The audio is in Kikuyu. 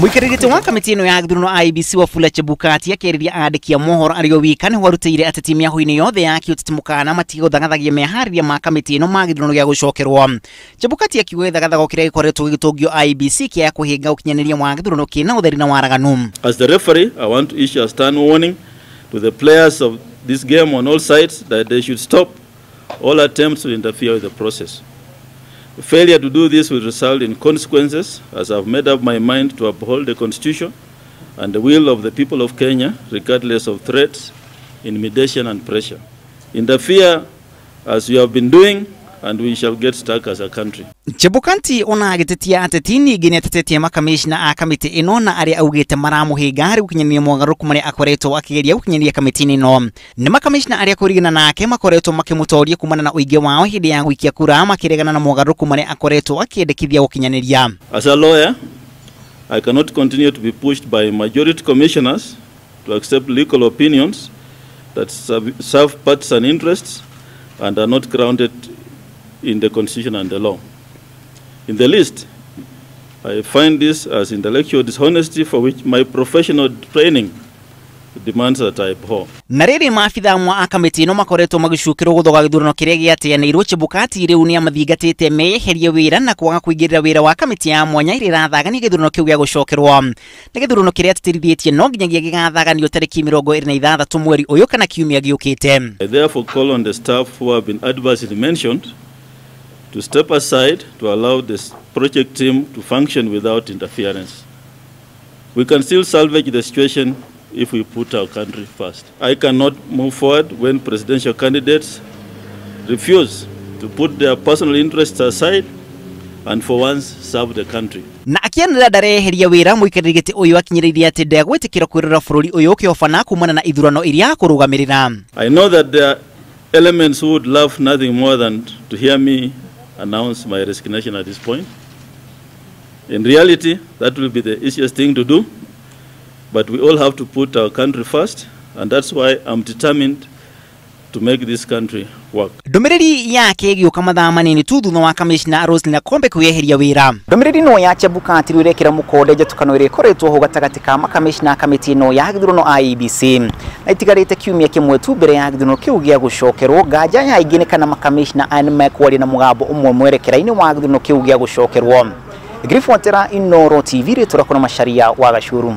Mũikarĩri wa kamĩtĩ ĩno ya gĩthurano IEBC Wafula Chebukati akĩarĩria andĩki a mohoro arĩ o wika nĩho arutĩire ateti mĩahũ-inĩ yothe ya kĩũteti mũkana matige gũthagathagia meharĩria ma kamĩtĩ ĩno ma gĩthurano gĩa gũcokerwo. Chebukati akiuga gĩthagathago kĩrĩa gĩkoretwo gĩgĩtũngio IEBC kĩa kũhĩnga ũkinyanĩria wa gĩthurano kĩna ũtheri na waraganu. As the referee, I want to issue a stern warning to the players of this game on all sides that they should stop all attempts to interfere with the process. Failure to do this will result in consequences, as I've made up my mind to uphold the Constitution and the will of the people of Kenya, regardless of threats, intimidation and pressure. Interfere as you have been doing, and we shall get stuck as a country. Chebukati ona agĩtetia ateti ningĩ nĩatetetie makamĩcina a kamĩtĩ ĩno na arĩa augĩte maramũhĩnga harĩ gũkinyanĩria mogarũrũku marĩa akoretwo akĩgeria gũkinyanĩria kamĩtĩ-inĩ ĩno. Nĩ makamĩcina arĩa kũringana nake makoretwo makĩmũtoria kumana na ũingĩ wao hĩndĩ ya gũikia kura makĩregana na mogarũrũku marĩa akoretwo akĩendekithia gũkinyanĩria. As a lawyer, I cannot continue to be pushed by majority commissioners to accept legal opinions that serve partisan interests and are not grounded in the Constitution and the law. In the least, I find this as intellectual dishonesty for which my professional training demands that I abhor. Na rĩrĩ maabitha amwe a kamĩtĩ ĩno makoretwo magĩcukĩrwo gũthoga gĩthurano kĩrĩa gĩateanĩirwo, Chebukati rĩu nĩamathingatĩte meyeherie wĩra na kwaga kũingĩrĩra wĩra wa kamĩtĩ ya mwanya ĩrĩa ĩrathagania gĩthurano kĩu gĩa gũcokerwo. Nĩ gĩthurano kĩrĩa atĩtĩrithĩtie no nginyagia gĩgathaganio tarĩki 26 mweri ũyũ kana kiumia gĩũkĩte. I therefore call on the staff who have been adversely mentioned to step aside to allow this project team to function without interference. We can still salvage the situation if we put our country first. I cannot move forward when presidential candidates refuse to put their personal interests aside and for once serve the country. Na akĩanĩrĩra ndareheria wĩra, mũikarĩri gĩtĩ ũyũ akinyĩrĩirie atĩ ndegwĩtĩkĩra kwĩrora bũrũri ũyũ ũkĩhobana kumana na ithurano iria akũrũgamĩrĩra. I know that there are elements who would love nothing more than to hear me announce my resignation at this point. In reality, that will be the easiest thing to do, but we all have to put our country first, and that's why I'm determined to make this country work. Ndũmĩrĩri yake ĩgĩũka mathaa manini tu thutha wa kamĩcina Roselyn Akombe kwĩyeheria wĩra. Ndũmĩrĩri no ya Chebukati rĩu ĩrekĩra mũkonde njatũkano ĩrĩa ĩkoretwo ho gatagatĩ ka makamĩcina a kamĩtĩ ĩno ya gĩthurano IEBC na itigarĩte kiumia kĩmwe tu mbere ya gĩthurano kĩu gĩa gũcokerwo. Nganja ya aingĩ nĩ kana makamĩcina aya nĩmekwaria na mũgambo ũmwe mwerekera-inĩ wa gĩthurano kĩu gĩa gũcokerwo. Ngĩribotera Inooro TV, rĩtwa rĩakwa nĩ Macharia wa Gacuru.